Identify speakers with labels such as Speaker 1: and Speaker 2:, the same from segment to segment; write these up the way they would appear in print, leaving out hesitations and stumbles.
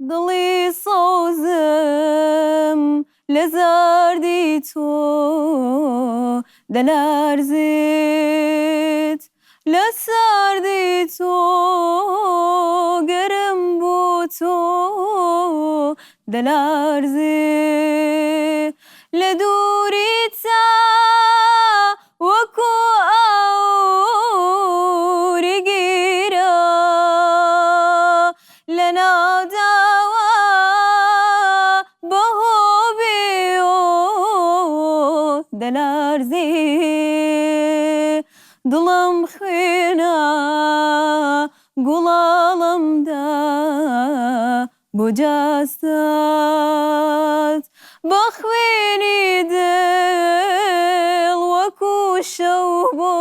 Speaker 1: دڵی سەوزم لە زەردی تۆ دەلەرزێت لە ساردی تۆ گەرم بۆ تۆ دەلەرزێ لە دووری تا وەکو ئاوری گیرا لە ناو داوا بە هۆ بێ هۆ دەلەرزێ دڵم خوێنە گوڵاڵم دا بۆ جەستەت بە خوێنی دڵ وەکو شەو بۆ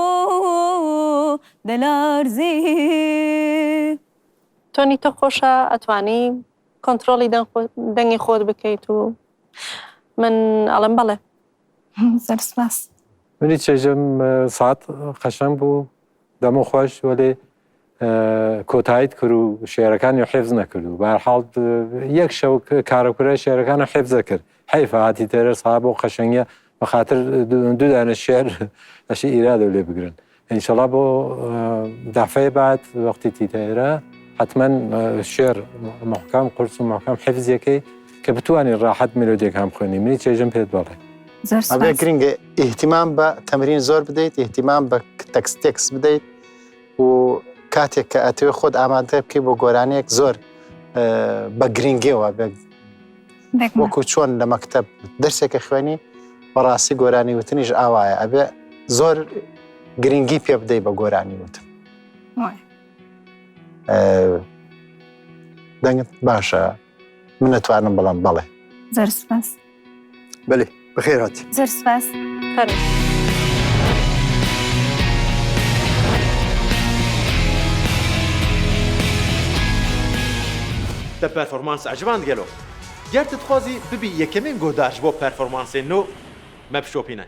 Speaker 1: دەلەرزێ.
Speaker 2: تۆنی تۆ خۆشە ئەتوانی کۆنترۆڵی دەنگی خۆت بکەیت و من ئەڵێم بەڵێ.
Speaker 3: زۆر سپاس.
Speaker 4: منی چێژم سات قەشەنگ بوو دەمو خۆش وەلێ کۆتایت کرد و شعرەکانی حێفز نەکرد و بەهەرحاڵ یەک شەو کارەکورە شعرەکانە حێفز دەکرد حەیف هاتی تێرە سا بۆ قەشەنگە بە خاتر دوو دانە شعر ئەشی ئیرادە لێ بگرن ئینشەڵا بۆ دەفەی بعد وەختی تیتەێرە حتمما شعر محکەم قورس و محکەم حفزیەکەی کە بتوانین ڕاحەت ملۆدیەکان بخوێنی منی چێژم پێت بەڵێ
Speaker 3: زۆر
Speaker 5: ئەبێ
Speaker 3: سپاس.
Speaker 5: گرنگە ئیهتیمام بە تەمرین زۆر بدەیت ئیهتیمام بە تەکس تێکس بدەیت و کاتێک کە ئەتەوێ خۆت ئامادە بکەی بۆ گۆرانیەک زۆر بە گرنگیەوە بێت وەکو چۆن لە مەکتب دەرسێکە خوێنی بەڕاستی گۆرانی وتنیش ئاوایە ئەبێ زۆر گرنگی پێ بدەی بە گۆرانی وتن دەنگت باشە من نەتوانم بڵم بەڵێ
Speaker 3: زۆر سپاس
Speaker 6: بەێ بەخێر هاتی.
Speaker 3: زۆر سپاس.
Speaker 2: فەرموو.
Speaker 7: Te performans eciband gelo? Ger tu dixwazî bibî yekemîn guhdar ji bo performansên nû, me bişopîne.